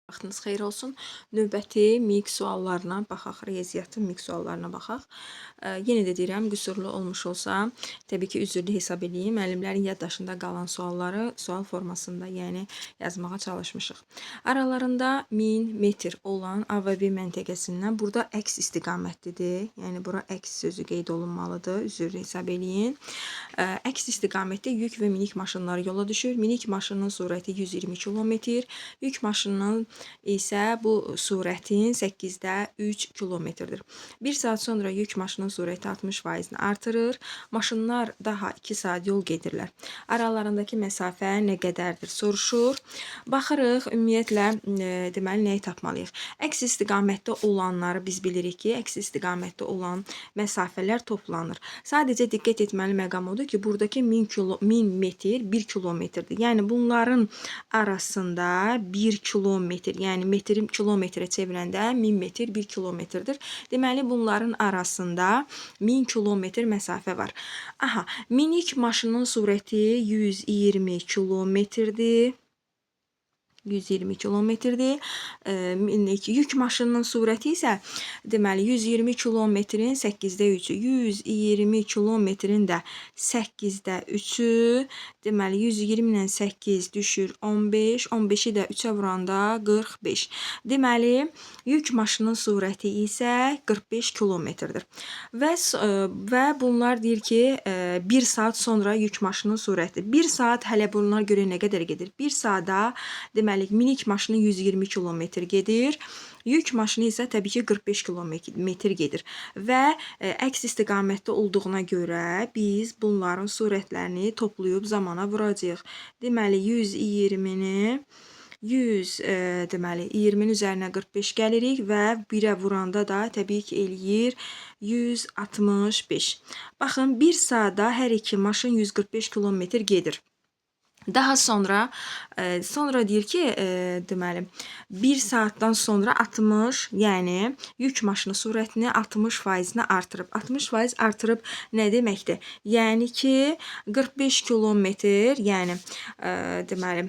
Vaxtınız xeyir olsun. Növbəti MİQ suallarına baxaq, riyaziyyatın MİQ suallarına baxaq. Yenə də deyirəm, qüsurlu olmuş olsa, təbii ki, üzürlü hesab eləyin. Müəllimlərin yaddaşında qalan sualları sual formasında, yəni yazmağa çalışmışıq. Aralarında 1000 metr olan A və B məntəqəsindən burada əks istiqamətlidir. Yəni bura əks sözü qeyd olunmalıdır. Üzürlü hesab eləyin. Əks istiqamətdə yük və minik maşınları yola düşür. Minik maşının sürəti 120 km, yük maşınının isə bu sürətin 8-də 3 kilometrdir. 1 saat sonra yük maşının sürəti 60%-ni artırır. Maşınlar daha 2 saat yol gedirlər. Aralarındakı məsafə nə qədərdir soruşur. Baxırıq, ümumiyyətlə, deməli, nəyi tapmalıyıq? Əks istiqamətdə olanları biz bilirik ki, əks istiqamətdə olan məsafələr toplanır. Sadəcə diqqət etməli məqam odur ki, buradakı 1000 metr 1 kilometrdir. Yəni bunların arasında 1 kilometr, yəni metri kilometrə çevirəndə 1000 metr 1 kilometrdir. Deməli, bunların arasında 1000 kilometr məsafə var. Aha, minik maşının sürəti 120 kilometrdir. 120 kilometrdir. Yük maşınının sürəti isə deməli 120 kilometrin 8-də 3-ü, 120 kilometrin də 8-də 3-ü, deməli 120 ilə 8 düşür 15, 15-i də 3-ə vuranda 45. Deməli, yük maşınının sürəti isə 45 kilometrdir. Və bunlar deyir ki, 1 saat sonra yük maşınının sürəti. 1 saat hələ bunlar görə nə qədər gedir? 1 saata deməli, minik maşını 120 kilometr gedir. Yük maşını isə təbii ki 45 kilometr gedir. Və əks istiqamətdə olduğuna görə biz bunların sürətlərini toplayıb zamana vuracağıq. Deməli, 120-ni 100, deməli, 20-nin üzərinə 45 gəlirik və 1-ə vuranda da təbii ki eləyir 165. Baxın, 1 saatda hər iki maşın 145 kilometr gedir. Daha sonra sonra deyir ki, deməli 1 saatdan sonra 60, yəni yük maşını sürətini 60%-ni artırıb. 60% artırıb nə deməkdir? Yəni ki 45 kilometr, yəni deməli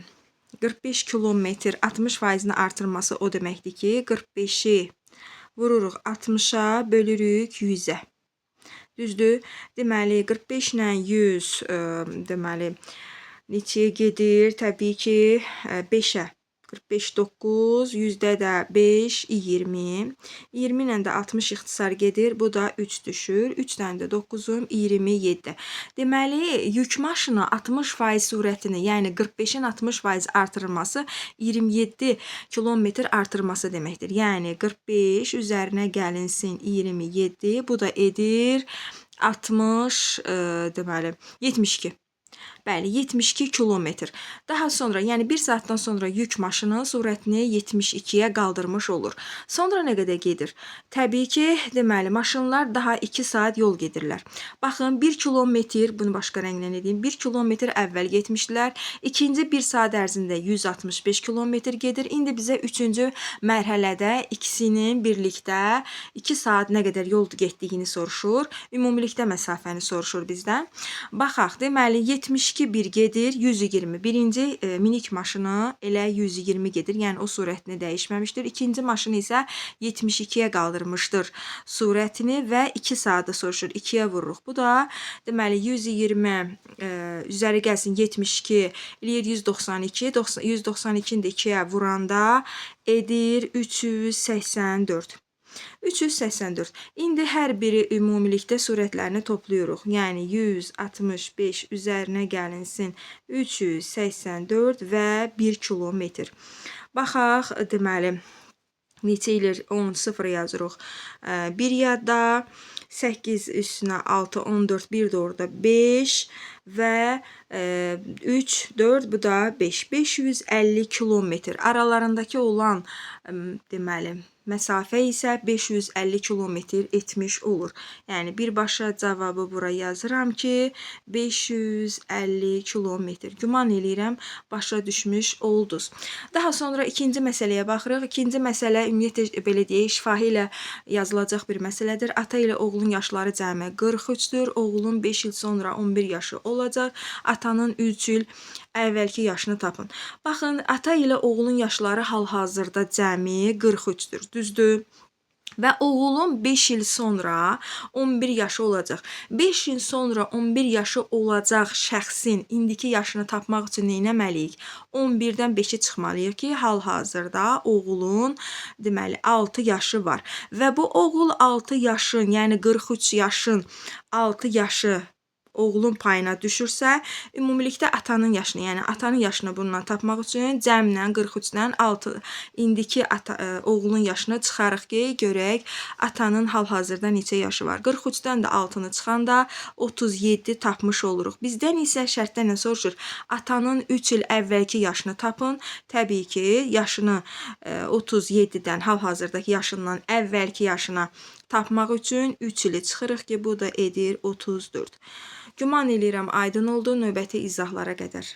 45 kilometr 60%-ni artırması o deməkdir ki, 45-i vururuq 60-a, bölürük 100-ə. Düzdür? Deməli 45 ilə 100, deməli neçəyə gedir? Təbii ki, 5-ə. 45, 9, 100-də də 5, 20. 20 ilə də 60 ixtisar gedir. Bu da 3 düşür. 3 dənə də 9-um 27. Deməli, yük maşını 60% sürətini, yəni 45-in 60% artırılması 27 kilometr artırması deməkdir. Yəni 45 üzərinə gəlinsin 27. Bu da edir 60, deməli, 72. Bəli, 72 kilometr. Daha sonra, yəni 1 saatdan sonra yük maşını sürətini 72-yə qaldırmış olur. Sonra nə qədər gedir? Təbii ki, deməli, maşınlar daha 2 saat yol gedirlər. Baxın, 1 kilometr, bunu başqa rənglə edeyim, 1 kilometr əvvəl getmişdilər. İkinci 1 saat ərzində 165 kilometr gedir. İndi bizə 3-cü mərhələdə ikisinin birlikdə 2 saat nə qədər yol getdiyini soruşur. Ümumilikdə məsafəni soruşur bizdən. Baxaq, deməli, 72 bir gedir, 120. Birinci minik maşını elə 120 gedir. Yəni o sürətini dəyişməmişdir. İkinci maşını isə 72-yə qaldırmışdır sürətini və 2 saata soruşur. 2-yə vururuq. Bu da deməli 120 üzəri gəlsin 72 eləyir 192. 192-ni də 2-yə vuranda edir 384. 384. İndi hər biri ümumilikdə sürətlərini toplayırıq. Yəni 165 üzərinə gəlinsin 384 və 1 kilometr. Baxaq, deməli, neçə eləyir? 10, 0 yazırıq. 1 yadda, 8 üstünə 6, 14, 1 də orada 5 və 3, 4, bu da 5. 550 kilometr. Aralarındakı olan, deməli, məsafə isə 550 kilometr etmiş olur. Yəni birbaşa cavabı bura yazıram ki, 550 kilometr. Güman eləyirəm, başa düşmüş oldunuz. Daha sonra ikinci məsələyə baxırıq. İkinci məsələ ümumiyyətlə belə deyək, şifahi ilə yazılacaq bir məsələdir. Ata ilə oğlun yaşları cəmi 43-dür. Oğlun 5 il sonra 11 yaşı olacaq. atanın 3 il əvvəlki yaşını tapın. Baxın, ata ilə oğulun yaşları hal-hazırda cəmi 43-dür. Düzdür? Və oğulun 5 il sonra 11 yaşı olacaq. 5 il sonra 11 yaşı olacaq şəxsin indiki yaşını tapmaq üçün nə etməliyik? 11-dən 5-i çıxmalıyıq ki, hal-hazırda oğulun deməli 6 yaşı var. Və bu oğul 6 yaşın, yəni 43 yaşın 6 yaşı oğlun payına düşürsə, ümumilikdə atanın yaşını, yəni atanın yaşını bundan tapmaq üçün cəmlə 43-dən 6 indiki oğlun yaşını çıxarıq ki, görək atanın hal-hazırda neçə yaşı var. 43-dən də 6-nı çıxanda 37 tapmış oluruq. Bizdən isə şərtdə nə soruşur? Atanın 3 il əvvəlki yaşını tapın. Təbii ki, yaşını 37-dən hal-hazırdakı yaşından əvvəlki yaşına tapmaq üçün 3 ili çıxırıq ki, bu da edir 34. Güman eləyirəm aydın oldu. Növbəti izahlara qədər.